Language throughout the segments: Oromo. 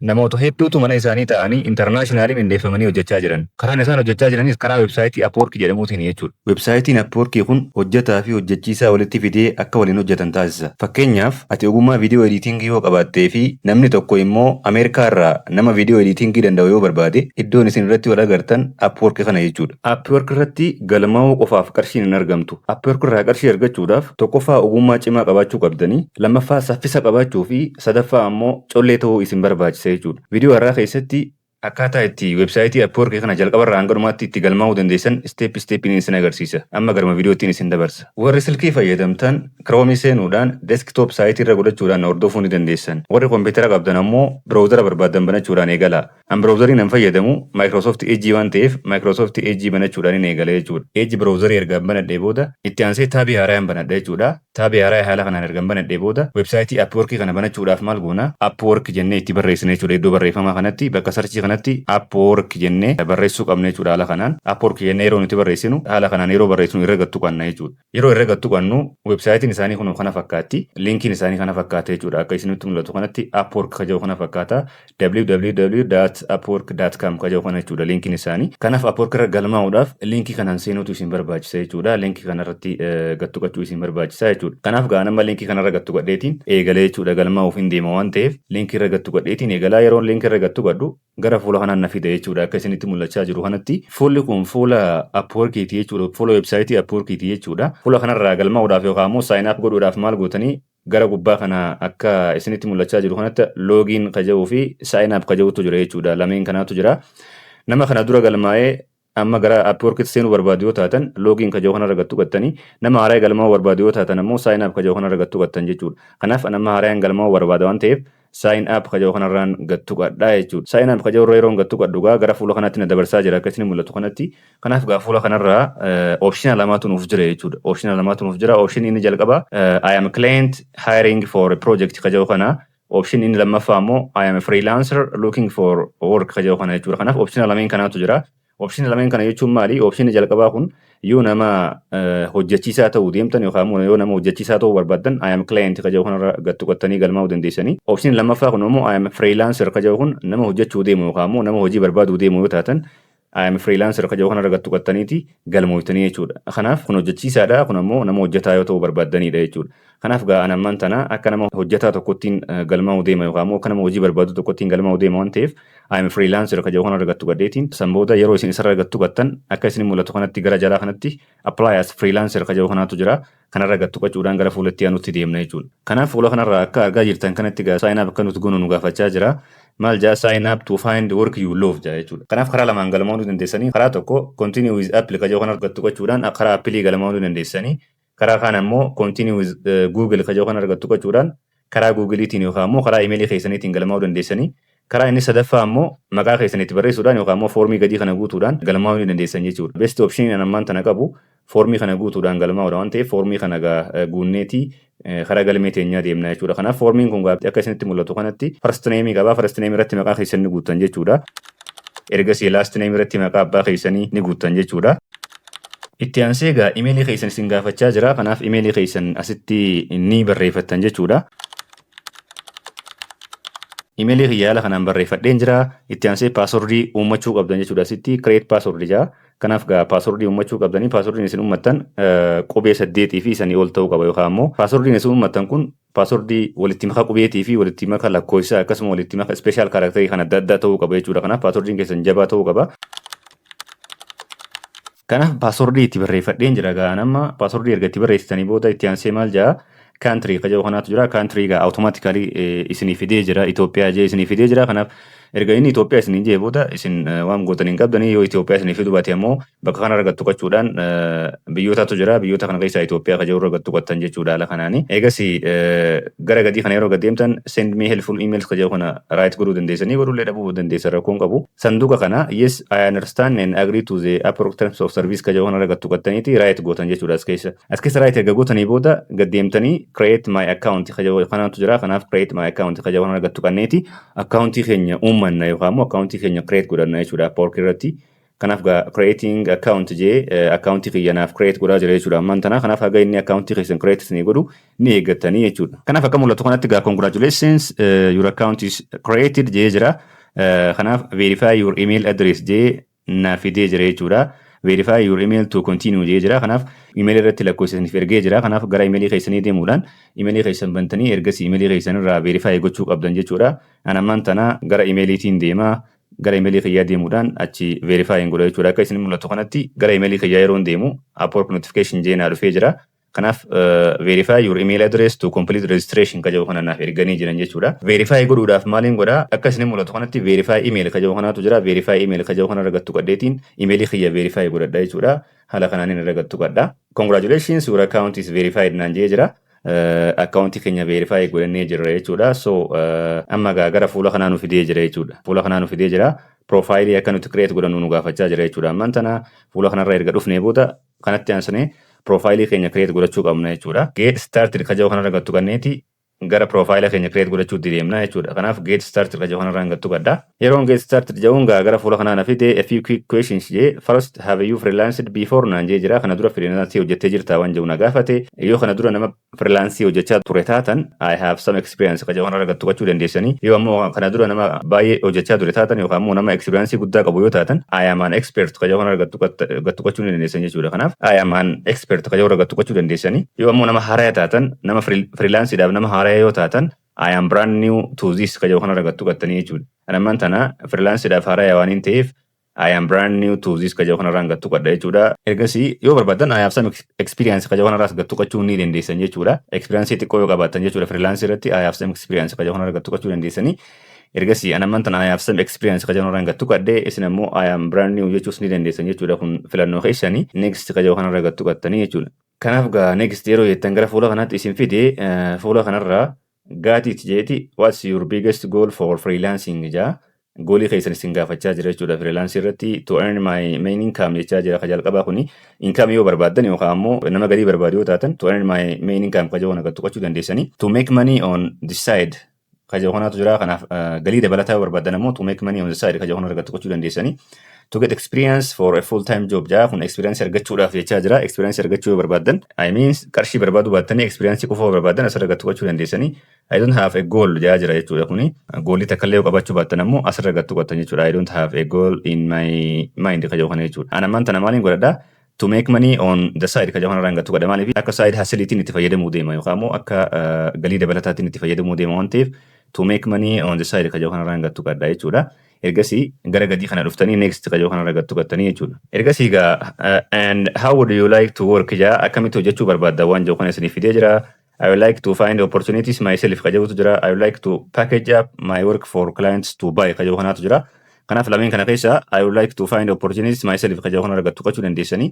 Namoota hedduutu mana isaanii ta'anii internationally mindeeffamanii hojjechaa jiran. Karaan isaan hojjechaa jiranis karaa website Upwork jedhamuutiin jechuudha. Websaayitiin Upwork kun hojjetaa fi hojjechiisaa walitti fidee akka waliin hojjetan taasisa. Fakkeenyaaf, ati ogummaa video editing yoo qabaattee fi namni tokko immoo Ameerikaa irraa nama video editing danda'u yoo barbaade, iddoon isin irratti wal agartan Upwork kana jechuudha. Upwork irratti galmaa'uu qofaaf qarshiin hin argamtu. Upwork irraa qarshii argachuudhaaf tokkoffaa ogummaa cimaa qabaachuu qabdanii, lammaffaa saffisa qabaachuu fi sadaffaa ammoo collee ta'uu isin barbaachisa jechuudha. Viidiyoo har'aa keessatti akkaataa itti website Upwork kana jalqabarraa hanga dhumaatti itti galmaa'uu dandeessan step stepiin isin agarsiisa. Amma garuma viidiyoottiin isin dabarsa. Warri silkii fayyadamtan Chrome seenuudhaan desktop site irra godhachuudhaan hordofuu ni dandeessan. Warri kompiitara qabdan ammoo browsera barbaadan banachuudhaan eegala. An browseriin an fayyadamu Microsoft Edge waan ta'eef, Microsoft Edge banachuudhaan hin eegala jechuudha. Edge browserii erga banadhee booda, itti aansee tab haaraa banadha jechuudha. Tab haaraa haala kanaan erga banadhee booda, website Upwork kana banachuudhaaf maal goona? Upwork jennee itti barreessina jechuudha. Iddoo barreeffamaa kanatti, bakka search kanatti, Upwork jennee barreessuu qabna jechuudha haala kanaan. Upwork jennee yeroo nuti barreessinu, haala kanaan yeroo barreessinu irra gattu qabna jechuudha. Yeroo irra gattu qabnu, websaayitiin isaanii kun kana fakkaatti. Linkiin isaanii kana fakkaata jechuudha. Akka isinitti mul'atu kanatti Upwork ka jedhu kana fakkaata. www.upwork.com ka jedhu kana jechuudha linkiin isaanii. Kanaaf Upwork irra galmaa'uudhaaf linkii kanaan seenuutu isin barbaachisa jechuudha. Linkii kanarratti gattu qachuu isin barbaachisa jechuudha. Kanaaf gaa nama linkii kanarra gattu qadheetiin eegalee jechuudha. Galmaa'uuf hin deema waan ta'eef, linkii irra gattu qadheetiin eegalaa. Yeroo linkii irra gattu qadhu, gara fuula kanaan na fida jechuudha. Akka isinitti mul'achaa jiru kanatti fuulli kun fuula Upworkiiti jechuudha. Fuula website Upworkiiti jechuudha. Fuula kanarraa galmaa'uudhaaf yookaan immoo sign up godhuudhaaf maal gootanii? Gara gubbaa kana akka isinitti mul'achaa jiru kanatti login ka jedhuu fi sign up ka jedhutu jira jechuudha. Lameen kanaatu jira. Nama kana dura galmaa'ee amma gara Upworkitti seenuu barbaadu yoo taatan, login ka jedhu kanarra gattu qattanii, nama haaraa galmaa'uu barbaadu yoo taatan ammoo sign up ka jedhu kanarra gattu qattan jechuudha. Kanaaf nama haaraan galmaa'uu barbaada waan ta'eef, sign up ka jedhu kanarraan gattu qadhaa jechuudha. Sign up ka jedhu irra yeroo gattu qadhu gaa gara fuula kanaatti na dabarsaa jira akka isin mul'atu kanatti. Kanaaf gaa fuula kanarraa option lamaatu nuuf jira jechuudha. Option lamaatu nuuf jira. Option inni jalqaba "I am client hiring for a project" ka jedhu kana. Option inni lammaffaa ammoo "I am a freelancer looking for work" ka jedhu kana jechuudha. Kanaaf option lameen kanaatu jira. Option lameen kana jechuun maali? Option jalqabaa kun yoo nama hojjechiisaa ta'uu deemtan yookaan immoo yoo nama hojjechiisaa ta'uu barbaaddan, "I am client" ka jedhu kanarra gattu qattanii galmaa'uu dandeessanii. Option lammaffaa kun immoo "I am freelancer" ka jedhu kun nama hojjechuu deemu yookaan immoo nama hojii barbaaduu deemu yoo taatan, "I am freelancer" ka jedhu kanarra gattu qattaniiti galmooftanii jechuudha. Kanaaf kun hojjechiisaadha, kun ammoo nama hojjetaa yoo ta'uu barbaaddanidha jechuudha. Kanaaf gaa an ammaan tana akka nama hojjetaa tokkottiin galmaa'uu deema yookaan immoo akka nama hojii barbaadu tokkottiin galmaa'uu deema waan ta'eef, "I am freelancer" ka jedhu kanarra gattu gadheetiin, san booda yeroo isin isarra gattu gattan, akka isin mul'atu kanatti gara jalaa kanatti "apply as freelancer" ka jedhu kanaatu jira. Kanarra gattu qacuudhaan gara fuulatti aanutti deemna jechuudha. Kanaaf fuula kanarra akka argaa jirtan kanatti gaa sign up akka nuti goonu nu gaafachaa jira. Maal jaa? "Sign up to find work you love" jaa jechuudha. Kanaaf karaa lamaan galmaa'uu dandeessanii. Karaa tokko "continue with Apple" ka jedhu kanarra gattu qacuudhaan karaa Appleii galmaa'uu dandeessanii. Karaa kaan ammoo "continue with Google" ka jedhu kanarra gattu qacuudhaan karaa Googleiitiin yookaan immoo karaa emailii keessaniitiin galmaa'uu dandeessanii. Karaa inni sadaffaa ammoo maqaa keessanitti barreessuudhaan yookaan immoo foormii gadii kana guutuudhaan galmaa'uu ni dandeessan jechuudha. Best option an ammaan tana qabu foormii kana guutuudhaan galmaa'uudha waan ta'eef, foormii kana guunneetii karaa galmee teenyaa deemna jechuudha. Kanaaf foormiin kun akka isinitti mul'atu kanatti first name qabaa. First name irratti maqaa keessan ni guuttan jechuudha. Ergasii last name irratti maqaa abbaa keessanii ni guuttan jechuudha. Itti aansee egaa imeelii keessan isin gaafachaa jira. Kanaaf imeelii keessan asitti ni barreeffattan jechuudha. Imeelii kiyya haala kanaan barreeffadheen jira. Itti aansee passwordii uummachuu qabdan jechuudha. Asitti "create password" jira. Kanaaf gaa passwordii uummachuu qabdanii, passwordiin isin uummattan qubee 8 fi sanii ol ta'uu qaba, yookaan immoo passwordiin isin uummattan kun passwordii walitti maka qubeetii fi walitti maka lakkoofsaa, akkasuma walitti maka special characterii kan adda addaa ta'uu qaba jechuudha. Kanaaf passwordiin keessan jabaa ta'uu qaba. Kanaaf passwordii itti barreeffadheen jira. Gaa amma passwordii erga itti barreessitanii booda, itti aansee maal jaa? Country ka jedhu kanaatu jira. Country gaa automatically isinii fidee jira. Itoophiyaa jee isinii fidee jira. Kanaaf erga inni Itoophiyaa isinii jee booda, isin waan gootan hin qabdanii. Yoo Itoophiyaa isinii fiduu baate ammoo, bakka kana irra tuqachuudhaan biyyootatu jira. Biyyoota kana keessaa Itoophiyaa ka jedhu irra tuqattan jechuudha haala kanaani. Eegas gara gadii kana yeroo gad deemtan, "send me helpful emails" ka jedhu kana right godhuu dandeessanii, godhullee dhabuu dandeessan, rakkoon qabu. Sanduuqa kana "yes, I understand and agree to the Upwork terms of service" ka jedhu kana irra tuqattaniiti right gootan jechuudha as keessa. As keessa right erga gootanii booda, gad deemtanii "create my account" ka jedhu kanaatu jira. Kanaaf "create my account" ka jedhu kana irra tuqanneeti akkaawuntii keenya uummanna yookaan immoo akkaawuntii keenya create godhanna jechuudha Upwork irratti. Kanaaf gaa creating account jee accountii kiyya naaf create godhaa jira jechuudha ammaan tana. Kanaaf haga inni accountii keessan create isinii godhu ni eeggattanii jechuudha. Kanaaf akka mul'atu kanatti gaa "Congratulations, your account is created" jee jira. Kanaaf "Verify your email address" jee naaf fidee jira jechuudha. "Verify your email to continue" jee jira. Kanaaf email irratti lakkoofsa isiniif ergee jira. Kanaaf gara emailii keessanii deemuudhaan emailii keessan bantanii ergasii emailii keessan irraa verify gochuu qabdan jechuudha. Ani ammaan tana gara emailiitiin deemaa. Gara emailii kiyyaa deemuudhaan achi verify hin godha jechuudha. Akka isin mul'atu kanatti gara emailii kiyyaa yeroo deemu Upwork notification jee naa dhufee jira. Kanaaf "Verify your email address to complete registration" ka jedhu kana naaf erganii jiran jechuudha. Verify godhuudhaaf maaliin godhaa? Akka isin mul'atu kanatti verify email ka jedhu kanaatu jira. Verify email ka jedhu kana irra tuqadheetiin emailii kiyya verify godhadha jechuudha. Haala kanaan irra tuqadha. "Congratulations, your account is verified" naan jee jira. Akkaawuntii keenya verify godhannee jirra jechuudha. So amma gara fuula kanaa nu fidee jira jechuudha. Fuula kanaa nu fidee jira. Profaayilii akka nuti create godhannu nu gaafachaa jira jechuudha. Ammaan tana fuula kanarra erga dhufnee booda kanatti aansnee profaayilii keenya create godhachuu qabna jechuudha. Get started ka jedhu kanarra gattu kanneeti gara profaayila keenya create godhachuutti deemna jechuudha. Kanaaf get started ka jedhu kanarra gattu gadda. Yeroon get started jedhuun gara fuula kanaa na fide. "A few quick questions" jee. "First, have you freelanced before?" naan jee jira. Kana dura freelance hojjettee jirtaa waan jedhu na gaafate. Yoo kana dura nama freelance hojjechaa ture taatan, "I have some experience" ka jedhu kanarra gattu gochuu dandeessanii. Yoo ammoo kana dura nama baay'ee hojjechaa ture taatan yookaan ammoo nama experience guddaa qabu yoo taatan, "I am an expert" ka jedhu kanarra gattu gochuu dandeessan jechuudha. Kanaaf "I am an expert" ka jedhu irra gattu gochuu dandeessanii. Yoo ammoo nama haaraa taatan, nama freelanceiidhaaf nama haaraa yoo taatan, "I am brand new to this" ka jedhu kanarra gattu gattanii jechuudha. Ani ammaan tana freelanceiidhaaf haaraa waan hin ta'eef, "I am brand new to this" ka jedhu kanarraan gattu qadha jechuudha. Ergasii yoo barbaadan "I have some experience" ka jedhu kanarraas gattu qachuu ni dandeessan jechuudha. Experience xiqqoo yoo qabaattan jechuudha, freelance irratti "I have some experience" ka jedhu kanarra gattu qachuu dandeessanii. Ergasii ani ammaan tana "I have some experience" ka jedhu kanarraan gattu qadhee, isin ammoo "I am brand new" jechuus ni dandeessan jechuudha. Kun filannoo keessanii. Next ka jedhu kanarra gattu qattanii jechuudha. Kanaaf gaa next yeroo jettan gara fuula kanaatti isin fide. Fuula kanarraa "Got it" jeeti. "What's your biggest goal for freelancing?" jaa. Goalii keessan isin gaafachaa jira jechuudha freelance irratti. "To earn my main income" jechaa jira ka jalqabaa kuni. Income yoo barbaaddan yookaan ammoo nama galii barbaadu yoo taatan, "To earn my main income" ka jedhu kana tuqachuu dandeessanii. "To make money on the side" ka jedhu kanaatu jira. Kanaaf galii dabalataa yoo barbaaddan ammoo "To make money on the side" ka jedhu kana tuqachuu dandeessanii. "To get experience for a full time job" jaa. Kun experience argachuudhaaf jechaa jira. Experience argachuu yoo barbaaddan, I mean, qarshii barbaadu baattanii experience qofa yoo barbaaddan, asirra tuqachuu dandeessanii. "I don't have a goal" jaa jira jechuudha kuni. Goalii takka illee yoo qabaachuu baattan ammoo asirra tuqattan jechuudha. "I don't have a goal in my mind" ka jedhu kana jechuudha. Ani ammaan tana maaliin godhadhaa? "To make money on the side" ka jedhu kanarraan gattu godha. Maaliif? Akka side hustleiitiin itti fayyadamuu deema yookaan ammoo akka galii dabalataatiin itti fayyadamuu deema waan ta'eef, "To make money on the side" ka jedhu kanarraan gattu godha jechuudha. Ergasii gara gadii kana dhuftanii next ka jedhu kanarra gattu gattanii jechuudha. Ergasii gaa "And how would you like to work?" jaa. Akkamitti hojjechuu barbaadda waan jedhu kana isiniif fidee jira. "I would like to find opportunities myself" ka jedhutu jira. "I would like to package up my work for clients to buy" ka jedhu kanaatu jira. Kanaaf lameen kana keessa "I would like to find opportunities myself" ka jedhu kana argattu qachuu dandeessanii.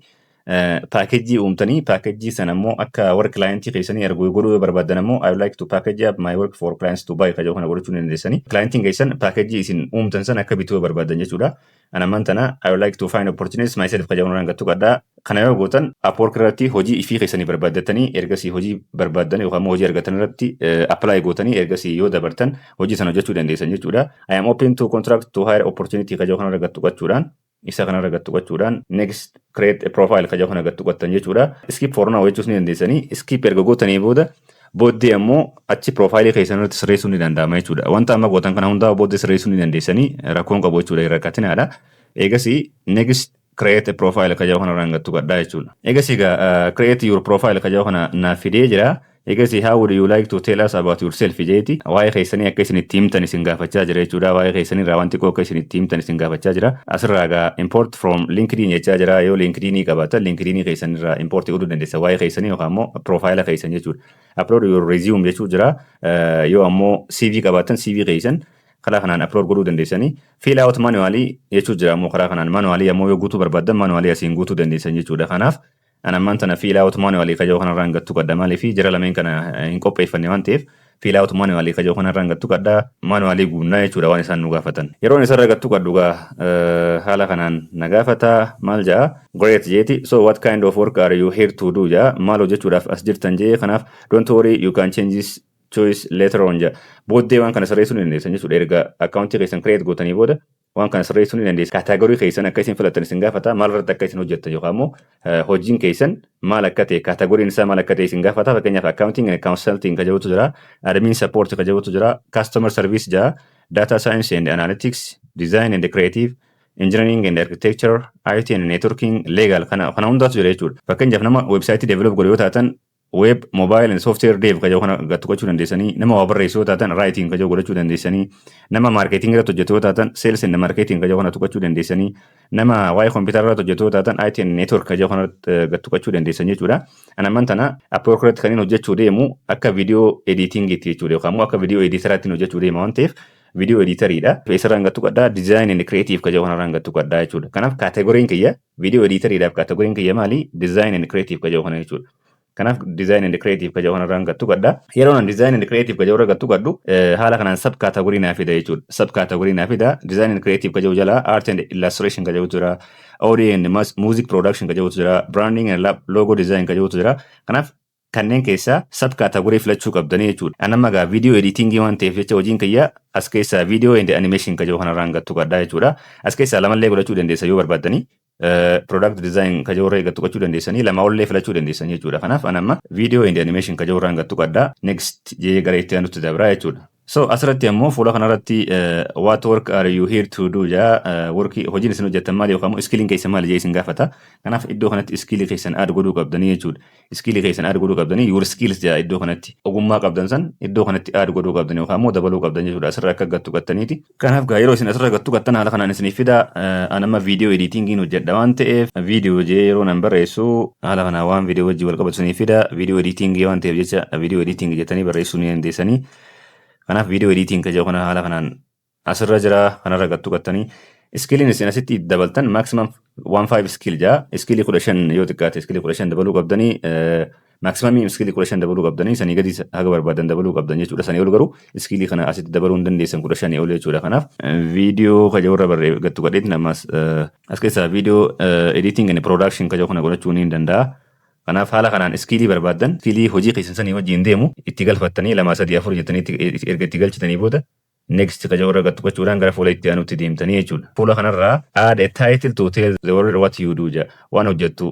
Packageii uumtanii packageii sana immoo akka warra clientii keessanii erguu godhuu yoo barbaaddan ammoo, "I would like to package up my work for clients to buy" ka jedhu kana godhachuu dandeessanii. Clientiin keessan packageii isin uumtan sana akka bituu yoo barbaaddan jechuudha. Ani ammaan tana "I would like to find opportunities myself" ka jedhu kana argattu qadhaa. Kana yoo gootan Upwork irratti hojii ifii keessanii barbaaddatanii, ergasii hojii barbaaddan yookaan immoo hojii argatan irratti apply gootanii, ergasii yoo dabartan hojii sana hojjechuu dandeessan jechuudha. "I am open to contract to hire opportunity" ka jedhu kana argattu qachuudhaan, isa kana argattu qachuudhaan, next create a profile ka jedhu kana argattu qattan jechuudha. Skip for now jechuus ni dandeessanii. Skip erga gootanii booda booddee ammoo achi profaayilii keessan irratti sirreessuun ni danda'ama jechuudha. Wanta amma gootan kana hundaa booddee sirreessuu ni dandeessanii, rakkoon qabu jechuudha, hin rakkatinaadha. Eegasii next create a profile ka jedhu kana irraan gattu qadhaa jechuudha. Eegasii egaa create your profile ka jedhu kana naaf fidee jira. Eegasii "How would you like to tell us about yourself?" jeeti. Waa'ee keessanii akka isin itti himtan isin gaafachaa jira jechuudha. Waa'ee keessanii irraa wanti akka isin itti himtan isin gaafachaa jira. Asirraa egaa "Import from LinkedIn" jechaa jira. Yoo LinkedIn qabaatan, LinkedIn keessan irraa import godhuu dandeessa. Waa'ee keessanii yookaan immoo profaayila keessan jechuudha. "Upload your resume" jechuu jira. Yoo ammoo CV qabaatan, CV keessan karaa kanaan upload godhuu dandeessanii. "Fill out manually" jechuu jira ammoo karaa kanaan manually ammoo yoo guutuu barbaaddan, manually asiin guutuu dandeessan jechuudha. Kanaaf an ammaan tana "Fill out manually" ka jedhu kanarraan gattu qadda. Maaliif? Jara lameen kana hin qopheeffanne waan ta'eef, "Fill out manually" ka jedhu kanarraan gattu qadda, manually guunnaa jechuudha waan isaan nu gaafatan. Yeroon isarra gattu qaddu gaa haala kanaan na gaafata. Maal ja'a? "Great" jeeti. "So what kind of work are you here to do?" ja'a. Maal hojjechuudhaaf as jirtan jee. Kanaaf "Don't worry, you can change this choice later on" ja'a. Booddee waan kana sirreessuu ni dandeessan jechuudha erga akkaawuntii keessan create gootanii booda. Waan kana sirreessuu ni dandeessa. Category keessan akka isin filattan isin gaafata. Maal irratti akka isin hojjettan yookaan immoo hojiin keessan maal akka ta'e, categoryn isaa maal akka ta'e isin gaafata. Fakkeenyaaf, accounting and consulting ka jedhutu jira. Admin support ka jedhutu jira. Customer service jira. Data science and analytics, design and creative, engineering and architecture, IT and networking, legal, kana hundaatu jira jechuudha. Fakkeenyaaf, nama website develop godhu yoo taatan, web, mobile and software dev ka jedhu kana tuqachuu dandeessanii, nama waa barreessu yoo taatan, writing ka jedhu godhachuu dandeessanii, nama marketing irratti hojjetu yoo taatan, sales and marketing ka jedhu kana tuqachuu dandeessanii, nama waa'ee kompiitara irratti hojjetu yoo taatan, IT and network ka jedhu kana tuqachuu dandeessan jechuudha. Ani amman tana Upwork irratti kan inni hojjechuu deemu akka video editingiitti jechuudha, yookaan immoo akka video editoraatti hojjechuu deema waan ta'eef video editoriidha. Eessarraan gattu qaddaa? Design and creative ka jedhu kanarraan gattu qaddaa jechuudha. Kanaaf categoryn kiyya video editoriidhaaf categoryn kiyya maali? Design and creative ka jedhu kana jechuudha. Kanaaf design and creative ka jedhu kanarraan gattu qadda. Yeroo nan design and creative ka jedhu irra gattu qaddu, haala kanaan sub category naa fida jechuudha. Sub category naa fida. Design and creative ka jedhu jala art and illustration ka jedhutu jira. Audio and music production ka jedhutu jira. Branding and logo design ka jedhutu jira. Kanaaf kanneen keessaa sub category filachuu qabdanii jechuudha. Ani amma gaa video editingii waan ta'eef jecha hojiin kiyya as keessaa video and animation ka jedhu kanarraan gattu qaddaa jechuudha. As keessaa lamallee godhachuu dandeessa yoo barbaaddanii. Product design ka jedhu irra gattu qachuu dandeessanii, lama ollee filachuu dandeessan jechuudha. Kanaaf ani amma video and animation ka jedhu irraan gattu qaddaa, next jee gara itti aanutti dabraa jechuudha. So asirratti ammoo fuula kanarratti "What work are you here to do?" jaa. Workii hojiin isin hojjettan maali yookaan immoo skilliin keessan maali jee isin gaafata. Kanaaf iddoo kanatti skillii keessan add godhuu qabdanii jechuudha. Skillii keessan add godhuu qabdanii, your skills jaa iddoo kanatti. Ogummaa qabdan san iddoo kanatti add godhuu qabdan yookaan immoo dabaluu qabdan jechuudha. Asirra akka gattu qattaniiti. Kanaaf gaa yeroo isin asirra gattu qattan haala kanaan isiniif fida. An amma video editingiin hojjedha waan ta'eef video jee yeroo nan barreessu haala kanaan waan video wajjin wal qabatu isiniif fida. Video editingii waan ta'eef jecha video editing jettanii barreessuu ni dandeessanii. Kanaaf video editing ka jedhu kana haala kanaan asirra jira, kanarra gattu qattanii. Skilliin isin asitti dabaltan maximum 15 skill jaa. Skillii 15 yoo xiqqaate skillii 15 dabaluu qabdanii, maximumii skillii 15 dabaluu qabdanii, sanii gadi haga barbaadan dabaluu qabdan jechuudha. Sanii ol garuu skillii kana asitti dabaluu hin dandeessan 15 ol jechuudha. Kanaaf video ka jedhu irra barree gattu qadheetiin ammas as keessaa video editing and production ka jedhu kana godhachuu ni danda'a. Kanaaf haala kanaan skillii barbaaddan, skillii hojii keessan sanii wajjin deemu itti galfattanii, lama, sadii, afur jettanii erga itti galchitanii booda next ka jedhu irra gattu gochuudhaan gara fuula itti aanutti deemtanii jechuudha. Fuula kanarraa "Add a title to tell the world what you do" jedha. Waan hojjettu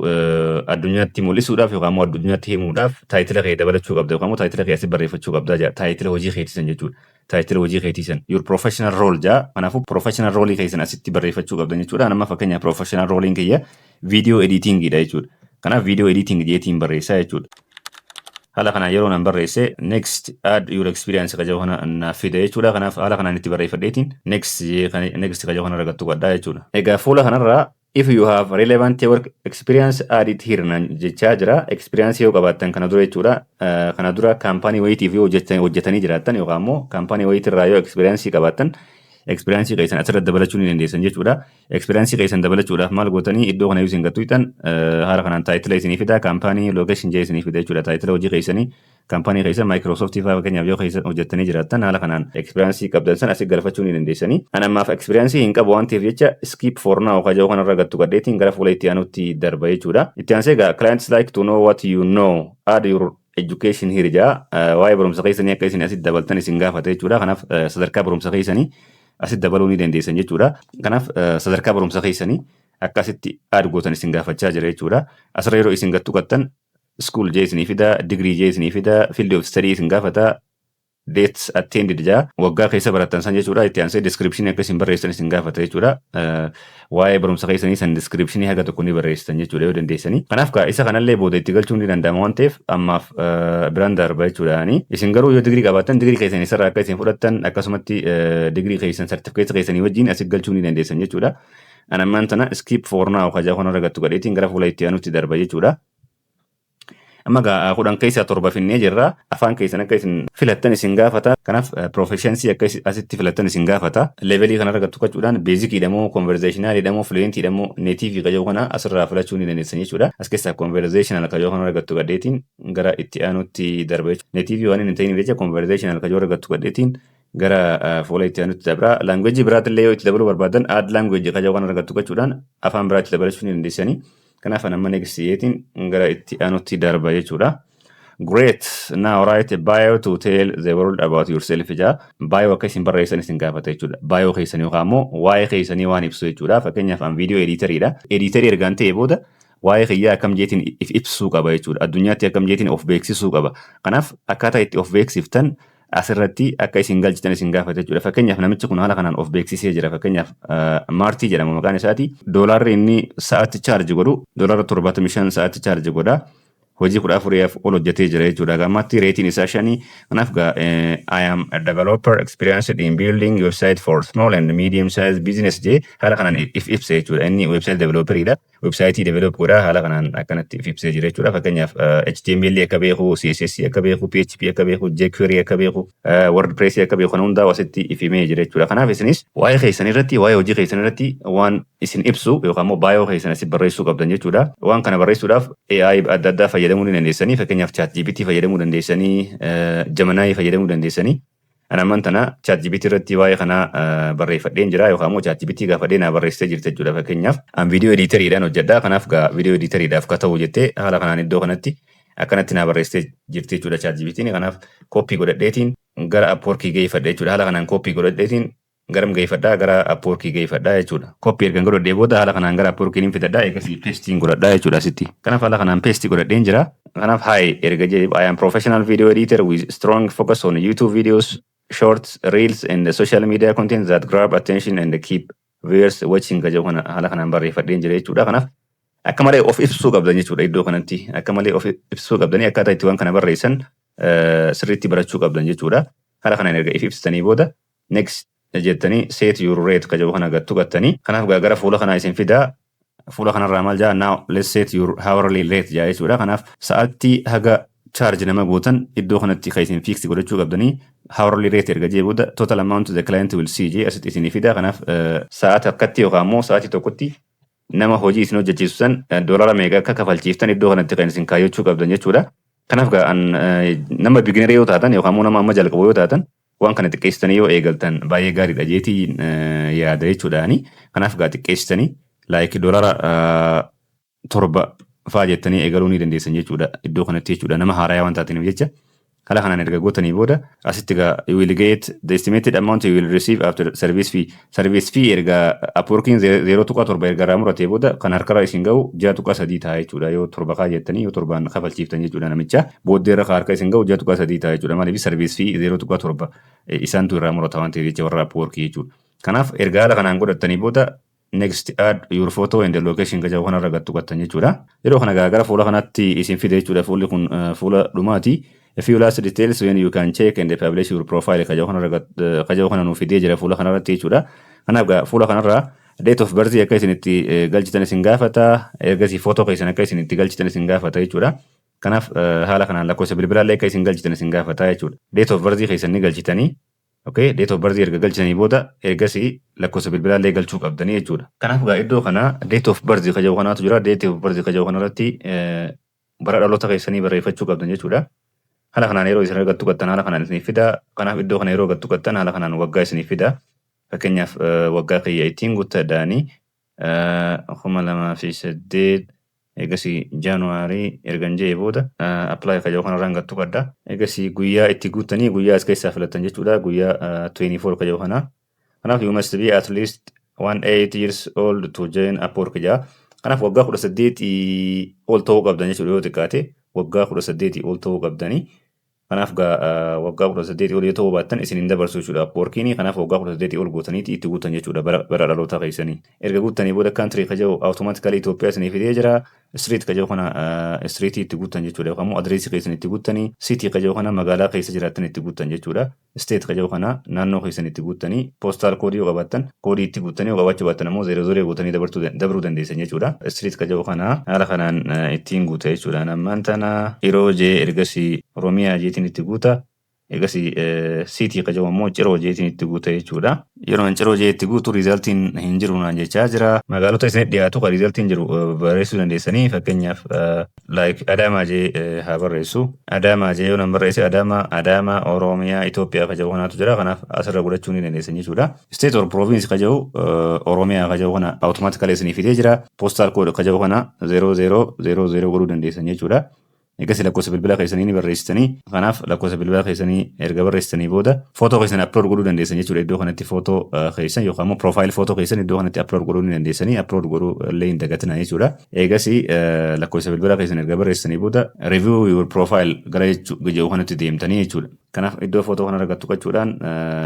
addunyaatti mul'isuudhaaf yookaan immoo addunyaatti himuudhaaf title kee dabalachuu qabda yookaan immoo title kee asii barreeffachuu qabda jedha. Title hojii keetisan jechuudha. Title hojii keetisan. Your professional role jedha. Kanaafuu professional role keessan asitti barreeffachuu qabdan jechuudha. Nama fakkeenyaaf professional roleiin kiyya video editingidha jechuudha. Kanaaf video editing jeetiin barreessaa jechuudha. Haala kanaan yeroo nan barreesse "Next, add your experience" ka jedhu kana naaf fida jechuudha. Kanaaf haala kanaan itti barreeffadheetiin next ka jedhu kana argattu godhaa jechuudha. Egaa fuula kanarraa "If you have relevant work experience, add it here" naan jechaa jira. Experience yoo qabaattan kana dura jechuudha. Kana dura kaampaanii wayiitiif yoo hojjetanii jiraattan yookaan immoo kaampaanii wayiitirraa yoo experience qabaattan, experience keessan asirratti dabalachuu ni dandeessan jechuudha. Experience keessan dabalachuudhaaf maal gootanii? Iddoo kana yoo isin gattu hiixan haala kanaan title isinii fida, kaampaanii location jee isinii fida jechuudha. Title hojii keessanii, kaampaanii keessan, Microsoft fa'aa fakkeenyaaf yoo keessa hojjettanii jiraattan, haala kanaan experience qabdan san asii galfachuu ni dandeessanii. Ani ammaaf experience hin qabu waan ta'eef jecha "Skip for now" ka jedhu kanarra gattu gadheetiin gara fuula itti aanutti darba jechuudha. Itti aansee egaa "Clients like to know what you know. Add your education here" jaa. Waa'ee barumsa keessanii akka isin asitti dabaltan isin gaafata jechuudha. Kanaaf sadarkaa barumsa keessanii asitti dabaluu ni dandeessan jechuudha. Kanaaf sadarkaa barumsa keessanii akka asitti add gootan isin gaafachaa jira jechuudha. Asirra yeroo isin gattu qattan school jee isinii fida, degree jee isinii fida, field of study isin gaafata, dates attended jaa, waggaa keessa barattan san jechuudha. Itti aansee description akka isin barreessan isin gaafata jechuudha. Waa'ee barumsa keessanii san description haga tokko ni barreessitan jechuudha yoo dandeessanii. Kanaaf isa kanallee booda itti galchuun ni danda'ama waan ta'eef ammaaf biraan darba jechuudha. Isin garuu yoo digirii qabaattan digirii keessan isarraa akka isin fudhattan, akkasumatti digirii keessan sartifikeetii keessanii wajjin asii galchuu ni dandeessan jechuudha. Ani ammaan tana "Skip for now" ka jedhu kanarra gattu gadheetiin gara fuula itti aanutti darba jechuudha. Amma gaa 10 keessaa 7 finnee jirra. Afaan keessan akka isin filattan isin gaafata. Kanaaf proficiency akka asitti filattan isin gaafata. Levelii kanarra gattu qachuudhaan basiciidha moo, conversationalidha moo, fluentiidha moo, nativeii ka jedhu kana asirraa filachuu ni dandeessan jechuudha. As keessaa conversational ka jedhu kanarra gattu gadheetiin gara itti aanutti darba jechuudha. Nativeii waan hin ta'iniif jecha conversational ka jedhu irra gattu gadheetiin gara fuula itti aanutti dabra. Languageii biraatillee yoo itti dabaluu barbaadan add languageii ka jedhu kanarra gattu qachuudhaan afaan biraatti dabalachuu ni dandeessanii. Kanaaf amma next jeetiin gara itti aanutti darba jechuudha. Great. Now write a bio to tell the world about yourself jaa. Bio akka isin barreessan isin gaafata jechuudha. Bio keessanii yookaan immoo waa'ee keessanii waan ibsu jechuudha. Fakkeenyaaf an video editoriidha. Editorii ergaan ta'e booda waa'ee kiyyaa akkam jeetiin if ibsuu qaba jechuudha. Addunyaatti akkam jeetiin of beeksisuu qaba. Kanaaf akkaataa itti of beeksiftan asirratti akka isin galchitan isin gaafata jechuudha. Fakkeenyaaf namichi kun haala kanaan of beeksisee jira. Fakkeenyaaf Maartii jedhama maqaan isaati. Doolaarri inni sa'aatti charge godhu $75 sa'aatti charge godha. Hojii 14 ol hojjetee jira jechuudha. Gammatti rateiin isaa 5. Kanaaf "I am a developer experienced in building website for small and medium sized business" jee haala kanaan if ibsa jechuudha. Inni website developeriidha. Website develop godhaa, haala kanaan akkanatti if ibsee jira jechuudha. Fakkeenyaaf HTML akka beeku, CSS akka beeku, PHP akka beeku, jQuery akka beeku, WordPress akka beeku, kana hundaa asitti if himee jira jechuudha. Kanaaf isinis waa'ee keessan irratti, waa'ee hojii keessan irratti waan isin ibsu yookaan immoo bio keessan asitti barreessuu qabdan jechuudha. Waan kana barreessuudhaaf AI adda addaa fayyadamuu ni dandeessanii. Fakkeenyaaf ChatGPT fayyadamuu dandeessanii, Gemini fayyadamuu dandeessanii. Ani amman tana ChatGPT irratti waa'ee kanaa barreeffadheen jira yookaan immoo ChatGPT gaafadhee naa barreessitee jirti jechuudha. Fakkeenyaaf an video editoriidhaan hojjedha. Kanaaf gaa video editoriidhaaf ka ta'u jettee haala kanaan iddoo kanatti akkanatti naa barreessitee jirti jechuudha ChatGPT'n. Kanaaf copy godhadheetiin gara Upworkii geeffadhe jechuudha. Haala kanaan copy godhadheetiin garam geeffadhaa? Gara Upworkii geeffadhaa jechuudha. Copy ergan godhadhee booda haala kanaan gara Upworkii niin fidadhaa, eegasii pasteiin godhadhaa jechuudha asitti. Kanaaf haala kanaan paste godhadheen jira. Kanaaf "Hi" erga jedhee, "I am professional video editor with strong focus on YouTube videos, shorts, reels and social media content that grab attention and keep viewers watching" ka jedhu kana haala kanaan barreeffadheen jira jechuudha. Kanaaf akka malee of ibsuu qabdan jechuudha iddoo kanatti. Akka malee of ibsuu qabdanii akkaataa itti waan kana barreessan sirriitti barachuu qabdan jechuudha. Haala kanaan erga if ibsitanii booda "next" jettanii "set your rate" ka jedhu kana gattu gattanii, kanaaf gara fuula kanaa isin fidaa. Fuula kanarraa maal jaa? "Now let's set your hourly rate" jaa jechuudha. Kanaaf sa'aatti haga charge nama gootan iddoo kanatti kan isin fix godhachuu qabdanii. "Hourly rate" erga jee booda "total amount the client will see" jee asitti isinii fida. Kanaaf sa'aati akkatti yookaan immoo sa'aatii tokkotti nama hojii isin hojjechiisu san doolara meeqa akka kafalchiiftan iddoo kanatti kan isin kaayyachuu qabdan jechuudha. Kanaaf nama beginner yoo taatan yookaan immoo nama amma jalqabu yoo taatan, waan kana xiqqeessitanii yoo eegaltan baay'ee gaariidha jeetii yaada jechuudhaani. Kanaaf gaa xiqqeessitanii like $7 faa jettanii eegaluu ni dandeessan jechuudha iddoo kanatti jechuudha, nama haaraa waan taataniif jecha. Haala kanaan erga gootanii booda asitti gaa "You will get the estimated amount you will receive after service fee." Service fee erga Upworkiin 0.7 erga irraa muratee booda kan harkarraa isin ga'u 6.3 ta'a jechuudha. Yoo 7 kaa jettanii, yoo 7n kafalchiiftan jechuudha, namicha booddee irra harka isin ga'u 6.3 ta'a jechuudha. Maaliif? Service fee 0.7 isaantu irraa murata waan ta'eef jecha, warra Upworkii jechuudha. Kanaaf erga haala kanaan godhattanii booda "next, add your photo and the location" ka jedhu kanarra gattu gattan jechuudha. Yeroo kana gara fuula kanatti isin fide jechuudha. Fuulli kun fuula dhumaati. "A few last details when you can check and publish your profile" ka jedhu kanarra ka jedhu kana nuuf fidee jira fuula kanarratti jechuudha. Kanaaf fuula kanarraa date of birth akka isin itti galchitan isin gaafata. Ergasii footoo keessan akka isin itti galchitan isin gaafata jechuudha. Kanaaf haala kanaan lakkoofsa bilbilaallee akka isin galchitan isin gaafata jechuudha. Date of birth keessan ni galchitanii. Okay, date of birth erga galchitanii booda ergasii lakkoofsa bilbilaallee galchuu qabdanii jechuudha. Kanaaf egaa iddoo kana date of birth ka jedhu kanaatu jira. Date of birth ka jedhu kanarratti bara dhaloota keessanii barreeffachuu qabdan jechuudha. Haala kanaan yeroo isin gattu gattan haala kanaan isiniif fida. Kanaaf iddoo kana yeroo gattu gattan haala kanaan waggaa isiniif fida. Fakkeenyaaf waggaa kiyya ittiin guuttadhaanii 2008, eegasii January ergan jedhee booda "apply" ka jedhu kanarraan gattu qabda. Eegasii guyyaa itti guuttanii guyyaa as keessaa filattan jechuudha. Guyyaa 24 ka jedhu kana. Kanaaf "You must be at least 18 years old to join Upwork" jedha. Kanaaf waggaa 18 ol ta'uu qabdan jechuudha, yoo xiqqaate waggaa 18 ol ta'uu qabdanii. Kanaaf waggaa 18 ol yoo ta'uu baattan isin hin dabarsu jechuudha Upworkiin. Kanaaf waggaa 18 ol guutaniiti itti guutan jechuudha bara dhalootaa keessanii. Erga guuttanii booda "country" ka jedhu automatically Itoophiyaa isinii fidee jira. "Street" ka jedhu kana streetii itti guutan jechuudha, yookaan immoo adreesii keessan itti guuttanii. "City" ka jedhu kana magaalaa keessa jiraattan itti guutan jechuudha. "State" ka jedhu kana naannoo keessan itti guuttanii, postal code yoo qabaattan koodii itti guuttanii, yoo qabaachuu baattan ammoo zero zero guutanii dabruu dandeessan jechuudha. "Street" ka jedhu kana haala kanaan ittiin guuta jechuudha. Ammaan tana yeroo jee ergasii Oromiyaa jeetiin itti guuta. Egasii "city" ka jedhu ammoo Ciroo jeetiin itti guuta jechuudha. Yeroo Ciroo jee itti guutu resultiin hin jiru naan jechaa jira. Magaalota isinitti dhiyaatu ka resultiin jiru barreessuu dandeessanii. Fakkeenyaaf like Adaamaa jee haa barreessu. Adaamaa jee yoo nan barreesse Adaamaa Oromiyaa Itoophiyaa ka jedhu kanaatu jira. Kanaaf asirra godhachuu ni dandeessan jechuudha. "State or province" ka jedhu Oromiyaa ka jedhu kana automatically isinii fidee jira. "Postal code" ka jedhu kana 0000 godhuu dandeessan jechuudha. Egas lakkoofsa bilbilaa keessanii ni barreessitanii. Kanaaf lakkoofsa bilbilaa keessanii erga barreessitanii booda footoo keessan upload godhuu dandeessan jechuudha. Iddoo kanatti footoo keessan yookaan immoo profile footoo keessan iddoo kanatti upload godhuu ni dandeessanii. Upload godhuu illee hin dagatinaa jechuudha. Egas lakkoofsa bilbilaa keessan erga barreessitanii booda "review your profile" gara jedhu kanatti deemtanii jechuudha. Kanaaf iddoo footoo kana argattu qachuudhaan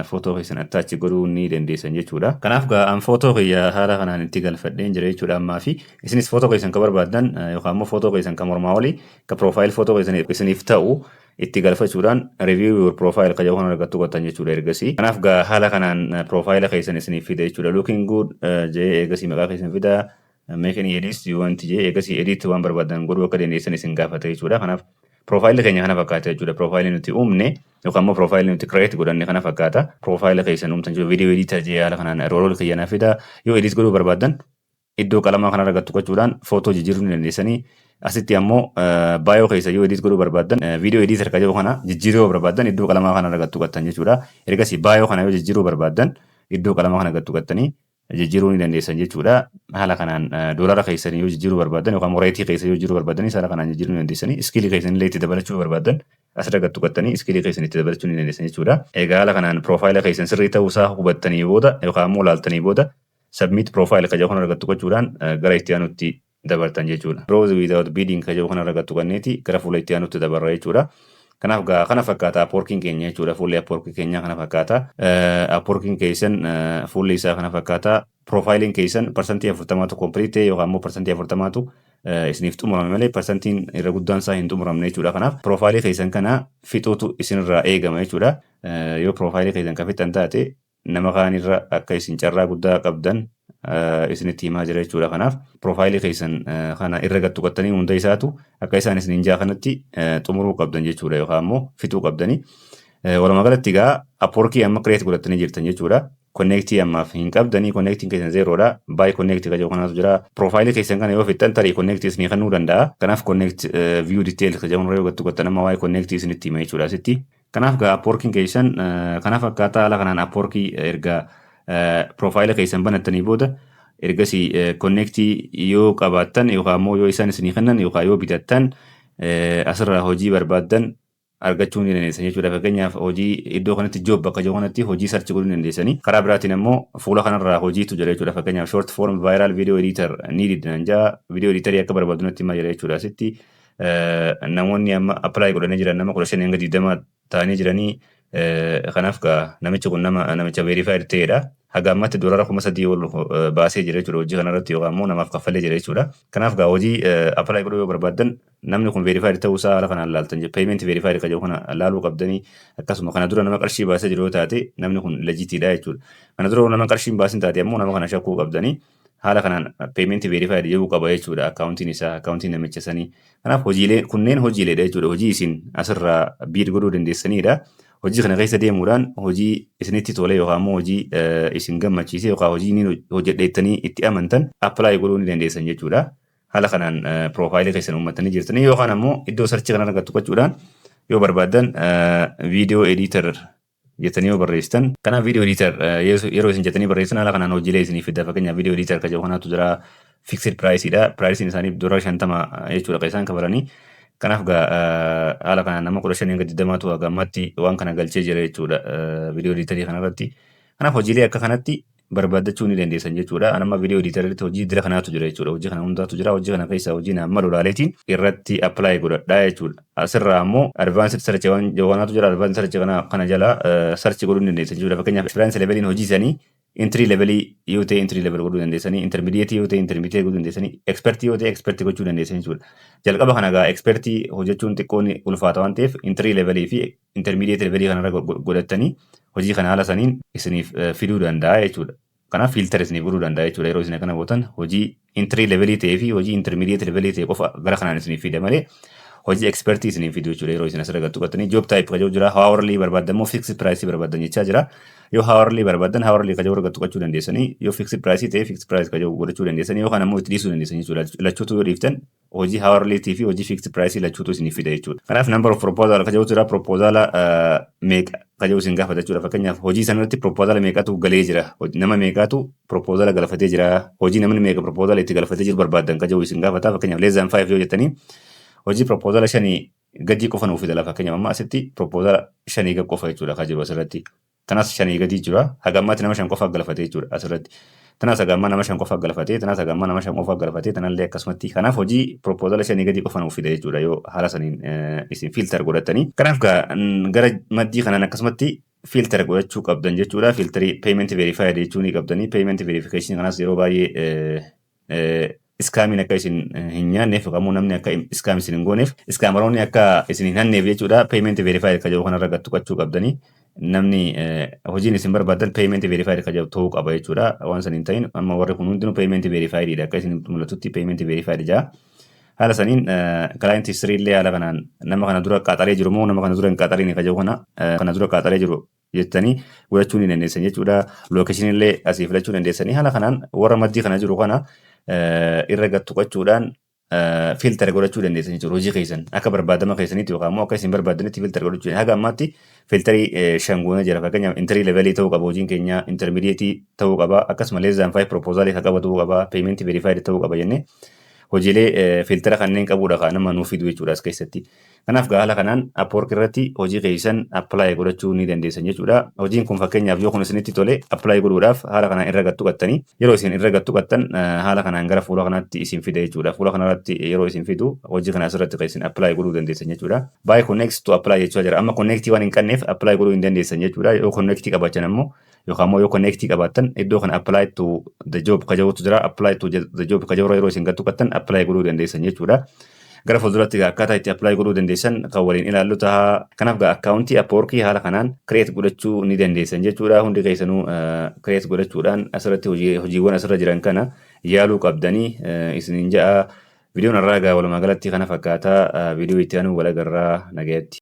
footoo keessan attach godhuu ni dandeessan jechuudha. Kanaaf an footoo kiyya haala kanaan itti galfadheen jira jechuudha ammaa fi isinis footoo keessan ka barbaaddan yookaan immoo footoo keessan ka mormaa olii ka profile footoo keessan isiniif ta'u itti galfachuudhaan "review your profile" ka jedhu kana argattu qottan jechuudha ergasii. Kanaaf haala kanaan profile keessan isiniif fida jechuudha. "Looking good" jee eegasii maqaa keessan fida. "Make any edits you want" jee eegasii edit waan barbaadan godhuu akka dandeessan isin gaafata jechuudha. Kanaaf profaayilli keenya kana fakkaata jechuudha. Profaayilli nuti uumne yookaan immoo profaayilli nuti create godhanne kana fakkaata. Profaayila keessan uumtan jiru video editor jee haala kanaan role kiyya fida. Yoo edit godhuu barbaaddan iddoo qalamaa kana argattu gochuudhaan footoo jijjiiruu ni dandeessanii. Asitti ammoo bio keessa yoo edit godhuu barbaaddan, video editor ka jedhu kana jijjiiruu yoo barbaaddan, iddoo qalamaa kana argattu gattan jechuudha. Ergasii bio kana yoo jijjiiruu barbaaddan, iddoo qalamaa kana argattu gattanii jijjiiruu ni dandeessan jechuudha. Haala kanaan doolara keessanii yoo jijjiiruu barbaaddan yookaan rate keessa yoo jijjiiruu barbaaddan, haala kanaan jijjiiruu ni dandeessanii. Skill keessanii illee itti dabalachuu barbaaddan, asirra gattu gattanii skill keessan itti dabalachuu ni dandeessan jechuudha. Egaa haala kanaan profaayila keessan sirrii ta'uusaa hubattanii booda yookaan immoo laaltanii booda "submit profile" ka jedhu kana argattu gochuudhaan gara itti aanutti dabartan jechuudha. "Browse without bidding" ka jedhu kana argattu kanneeti gara fuula itti aanutti dabarra jechuudha. Kanaaf gaa kana fakkaata Upworkiin keenya jechuudha. Fuulli Upworkii keenyaa kana fakkaata. Upworkiin keessan fuulli isaa kana fakkaata. Profaayiliin keessan 40%tu complete yookaan immoo 40%tu isiniif xumurame malee parsantiin irra guddaan isaa hin xumuramne jechuudha. Kanaaf profaayilii keessan kana fixuutu isinirraa eegama jechuudha. Yoo profaayilii keessan kan fixan taate, nama kaanirra akka isin carraa guddaa qabdan isinitti himaa jira jechuudha. Kanaaf profaayilii keessan kana irra gattuqattanii hunda isaatu akka isaan isiniin jaa kanatti xumuruu qabdan jechuudha yookaan immoo fixuu qabdanii. Walumaa galatti egaa Upworkii amma create godhattanii jirtan jechuudha. Connect ammaaf hin qabdanii, connectiin keessan zeeroodha. Buy connect ka jedhu kanaatu jira. Profaayilii keessan kana yoo fixxan tarii connect isinii kennuu danda'a. Kanaaf connect view detail ka jedhu yoo gattuqattan amma waa'ee connect isinitti hima jechuudha asitti. Kanaaf egaa Upworkiin keessan kanaaf akkaataa haala kanaan Upworkii erga profaayila keessan banattanii booda, ergasii connect yoo qabaattan yookaan immoo yoo isaan isinii kennan yookaan yoo bitattan, asirraa hojii barbaaddan argachuu ni dandeessan jechuudha. Fakkeenyaaf hojii iddoo kanatti job bakka jiru kanatti hojii search godhuu ni dandeessanii. Karaa biraatiin immoo fuula kanarraa hojiitu jira jechuudha. Fakkeenyaaf "short form viral video editor needed" nan jaa, video editorii akka barbaadu natti himaa jira jechuudha. Asitti namoonni amma apply godhanii jiran nama 15 hanga 20 ta'anii jiranii. Kanaaf gaa namichi kun nama namicha verified ta'edha. Haga ammatti dolara 3,000 ol baasee jira jechuudha hojii kanarratti yookaan immoo namaaf kaffalee jira jechuudha. Kanaaf gaa hojii apply godhuu yoo barbaaddan, namni kun verified ta'uusaa haala kanaan laaltan, payment verified kan jedhu kana laaluu qabdanii. Akkasuma kana dura nama qarshii baasee jiru yoo taate, namni kun legitiidha jechuudha. Kana dura nama qarshii hin baasin taate ammoo nama kana shakkuu qabdanii. Haala kanaan payment verified jedhuu qaba jechuudha akkaawuntiin isaa, akkaawuntiin namicha sanii. Kanaaf hojiilee kunneen hojiileedha jechuudha. Hojii isin asirraa bid godhuu dandeessanidha. Hojii kana keessa deemuudhaan hojii isinitti tole yookaan immoo hojii isin gammachiise yookaan hojii inni hojjedheettanii itti amantan apply godhuu ni dandeessan jechuudha. Haala kanaan piroofaayilii keessan uummatanii jirtanii yookaan ammoo iddoo search kana argattu gochuudhaan yoo barbaaddan video editor jettanii yoo barreessitan, kanaaf video editor yeroo isin jettanii barreessitan, haala kanaan hojiilee isinii fida. Fakkeenyaaf video editor kan jedhu kanaatu jira, fixed priceidha. Priceiin isaanii $50 jechuudha kan isaan kafalanii. Kanaaf haala kanaan nama 15 hanga 20tu haga ammatti waan kana galchee jira jechuudha video editorii kanarratti. Kanaaf hojiilee akka kanatti barbaaddachuu ni dandeessan jechuudha. Anamma video editoriitti hojii dira kanaatu jira jechuudha. Hojii kana hundaatu jira. Hojii kana keessa hojii nama lolaaleetiin irratti apply godhadhaa jechuudha. Asirraa ammoo advanced search waan kanaatu jira. Advanced search kana jala search godhuu ni dandeessan jechuudha. Fakkeenyaaf experience leveliin hojii isaanii entry levelii yoo ta'e, entry level godhuu dandeessanii, intermediate yoo ta'e, intermediate godhuu dandeessanii, expert yoo ta'e, expert gochuu dandeessan jechuudha. Jalqaba kana egaa expert hojjechuun xiqqoon ulfaata waan ta'eef, entry levelii fi intermediate levelii kanarra godhattanii hojii kana haala saniin isiniif fiduu danda'a jechuudha. Kanaaf filter isiniif godhuu danda'a jechuudha. Yeroo isin akkana gootan, hojii entry levelii ta'ee fi hojii intermediate levelii ta'e qofa gara kanaan isiniif fida malee hojii expertii isiniif fidu jechuudha. Yeroo isin asirra gattu qattanii job type ka jedhu jira. Hourly barbaaddan moo fixed price barbaaddan jechaa jira. Yoo hourly barbaaddan, hourly ka jedhu gattu qachuu dandeessanii, yoo fixed price ta'e, fixed price ka jedhu godhachuu dandeessanii yookaan ammoo itti dhiisuu dandeessanii jechuudha. Lachuutu yoo dhiiftan, hojii hourlytii fi hojii fixed price lachuutu isiniif fida jechuudha. Kanaaf number of proposal ka jedhutu jira. Proposala meeqa ka jedhu isin gaafata jechuudha. Fakkeenyaaf hojii sanarratti proposala meeqatu galee jira, nama meeqatu proposala galfatee jira, hojii namni meeqa proposala itti galfatee jiru barbaaddan ka jedhu isin gaafata. Fakkeenyaaf less than 5 yoo jettanii, Hojii proposal 5 gadii qofa nuuf fida. Fakkeenyaaf, amma asitti proposal 5 gad qofa jechuudha kan jiru asirratti. Tanas 5 gadii jira. Haga ammaatti nama 5 qofa galfatee jechuudha asirratti. Tanas haga ammaa nama 5 qofa galfatee, tanas haga ammaa nama 5 qofa galfatee, tanallee akkasumatti. Kanaaf hojii proposal 5 gadii qofa nuuf fida jechuudha yoo haala saniin isin filter godhatanii. Kanaaf gara maddii kanaan akkasumatti filter godhachuu qabdan jechuudha. Filterii payment verified jechuu ni qabdanii. Payment verification kanas yeroo baay'ee scamiin akka isin hin nyaanneef yookaan immoo namni akka scam isin hin gooneef, scammeroonni akka isin hin hanneef jechuudha. Payment verified kan jedhu kanarra gad tuqachuu qabdanii. Namni hojiin isin barbaadan payment verified kan jedhu ta'uu qaba jechuudha. Waan san hin ta'in, amma warri kun hundinuu payment verified dha. Akka isin mul'atutti payment verified jaa. Haala saniin client history illee haala kanaan nama kana dura qaxaree jiru moo nama kana dura hin qaxariin kan jedhu kana, kana dura qaxaree jiru jettanii godhachuu ni dandeessan jechuudha. Location illee asii filachuu dandeessanii, haala kanaan warra maddii kana jiru kana irra gad tuqachuudhaan filter godhachuu dandeessan jechuudha. Hojii keessan akka barbaadama keessanitti yookaan immoo akka isin barbaadanitti filter godhachuu. Haga ammaatti filterii 5 goona jira. Fakkeenyaaf, entry levelii ta'uu qaba hojiin keenya, intermediate ta'uu qaba, akkasuma less than 5 proposalii kan qaba ta'uu qaba, payment verified ta'uu qaba jennee hojiilee filtera kanneen qabuudha kan nama nuuf fidu jechuudha as keessatti. Kanaaf haala kanaan Upwork irratti hojii keessan apply godhachuu ni dandeessan jechuudha. Hojiin kun fakkeenyaaf yoo kun isinitti tole, apply godhuudhaaf haala kanaan irra gad tuqattanii, yeroo isin irra gad tuqattan haala kanaan gara fuula kanaatti isin fida jechuudha. Fuula kanarratti yeroo isin fidu hojii kana asirratti kan isin apply godhuu dandeessan jechuudha. Buy connect to apply jechaa jira. Amma connectii waan hin qabneef apply godhuu hin dandeessan jechuudha. Yoo connectii qabaachan ammoo yookaan immoo yoo connectii qabaattan, iddoo kana apply to the job ka jedhutu jira. Apply to the job ka jedhu yeroo isin gad tuqattan apply godhuu dandeessan jechuudha. Gara fuulduratti akkaataa itti apply godhuu dandeessan kan waliin ilaallu ta'a. Kanaaf accountii Upworkii haala kanaan create godhachuu ni dandeessan jechuudha. Hundi keessanuu create godhachuudhaan asirratti hojiiwwan asirra jiran kana yaaluu qabdanii isiniin ja'a. Viidiyoon har'aa egaa walumaa galatti kana fakkaataa. Viidiyoo itti aanu wal agarraa, nagayatti.